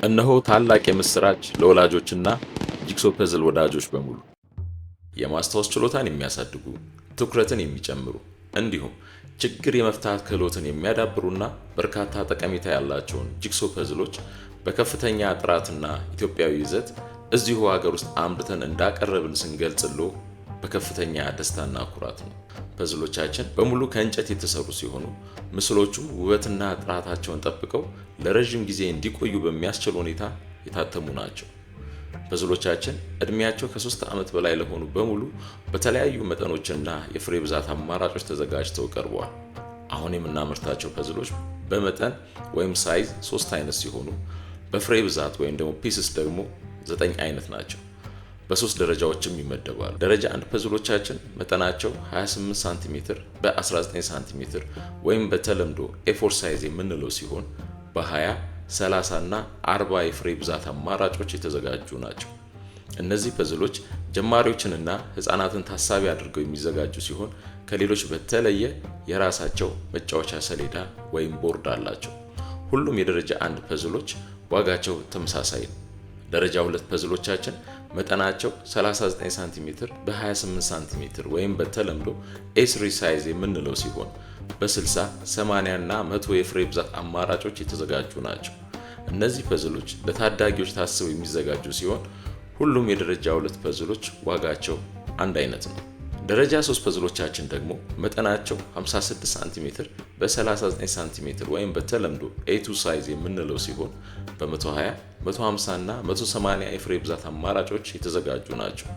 እነሆ ታላቅ የምስራች ለወላጆችና jigsaw puzzle ወዳጆች በሙሉ። የማስታወስ ችሎታን የሚያሳድጉ፣ ትኩረትን የሚጨምሩ፣ እንዲሁም ችግር የመፍታት ክህሎትን የሚያዳብሩና በርካታ ጠቀሜታ ያላቸውን jigsaw puzzle ኦች በከፍተኛ ጥራትና ኢትዮጵያዊ ይዘት እዚሁ ሀገር ውስጥ አምርተን እንዳቀረብን ስንገልጽሎ በከፍተኛ ደስታና ኩራት ነው። Puzzle ኦቻችን በሙሉ ከእንጨት የተሰሩ ሲሆኑ ምስሎቹም ውበትና ጥራታቸውን ጠብቀው ለረዥም ጊዜ እንዲቆዩ በሚያስችል ሁኔታ የታተሙ ናቸው። Puzzle ኦቻችን እድሜያቸው ከ3 ዓመት በላይ ለሆኑ በሙሉ በተለያዩ መጠኖችና የፍሬ ብዛት አማራጮች ተዘጋጅተው ቀርበዋል። አሁን የምናመርታቸው puzzle ኦች በመጠን ወይም size ሶስት አይነት ሲሆኑ በፍሬ ብዛት ወይም ደግሞ pieces ደግሞ ዘጠኝ አይነት ናቸው። በሶስት ደረጃዎችም ይመደባሉ። ደረጃ አንድ puzzle ኦቻችን መጠናቸው 28 ሳንቲሜትር በ19 ሳንቲሜትር ወይም በተለምዶ A4 size የምንለው ሲሆን በ20፣ 30 እና 40 የፍሬ ብዛት አማራጮች የተዘጋጁ ናቸው። እነዚህ puzzle ኦች ጀማሪዎችንና ሕፃናትን ታሳቢ አድርገው የሚዘጋጁ ሲሆን ከሌሎች በተለየ የራሳቸው መጫወቻ ሰሌዳ ወይም ቦርድ አላቸው። ሁሉም የደረጃ አንድ puzzle ኦች ዋጋቸው ተመሳሳይ ነው። ደረጃ ሁለት puzzle ኦቻችን መጠናቸው 39 ሳንቲሜትር በ28 ሳንቲሜትር ወይም በተለምዶ A3 size የምንለው ሲሆን በ60፣ 80 እና 100 የፍሬ ብዛት አማራጮች የተዘጋጁ ናቸው። እነዚህ puzzle ኦች ለታዳጊዎች ታስበው የሚዘጋጁ ሲሆን ሁሉም የደረጃ ሁለት puzzle ኦች ዋጋቸው አንድ አይነት ነው። ደረጃ 3 puzzle ኦቻችን ደግሞ መጠናቸው 56 ሳንቲሜትር በ39 ሳንቲሜትር ወይም በተለምዶ A2 size የምንለው ሲሆን በ120፣ 150 እና 180 የፍሬ ብዛት አማራጮች የተዘጋጁ ናቸው።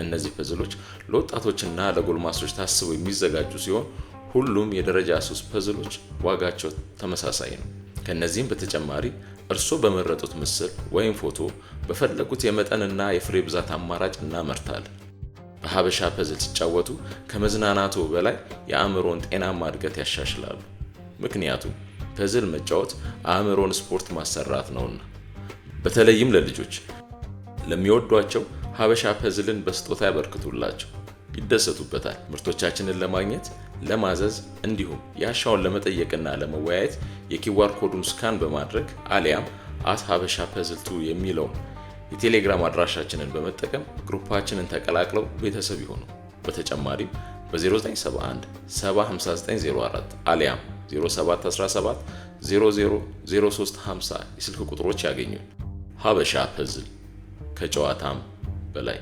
እነዚህ puzzle ኦች ለወጣቶችና ለጎልማሶች ታስበው የሚዘጋጁ ሲሆን ሁሉም የደረጃ 3 puzzle ኦች ዋጋቸው ተመሳሳይ ነው። ከእነዚህም በተጨማሪ እርስዎ በመረጡት ምስል ወይም ፎቶ በፈለጉት የመጠንና የፍሬ ብዛት አማራጭ እናመርታለን። በሀበሻ puzzle ሲጫወቱ ከመዝናናቱ በላይ የአእምሮን ጤናማ እድገት ያሻሽላሉ። ምክንያቱም puzzle መጫወት አእምሮን ስፖርት ማሰራት ነውና። በተለይም ለልጆች ለሚወዷቸው ሀበሻ puzzle ን በስጦታ ያበርክቱላቸው፣ ይደሰቱበታል። ምርቶቻችንን ለማግኘት፣ ለማዘዝ እንዲሁም ያሻውን ለመጠየቅና ለመወያየት የ QR code ኡን scan በማድረግ አሊያም @ሀበሻ puzzle 2 የሚለውን የቴሌግራም አድራሻችንን በመጠቀም group ኣችንን ተቀላቅለው ቤተሰብ ይሁኑ። በተጨማሪም በ0971 75904 አሊያም 0717 000350 የስልክ ቁጥሮች ያገኙን። ሀበሻ puzzle ከጨዋታም በላይ።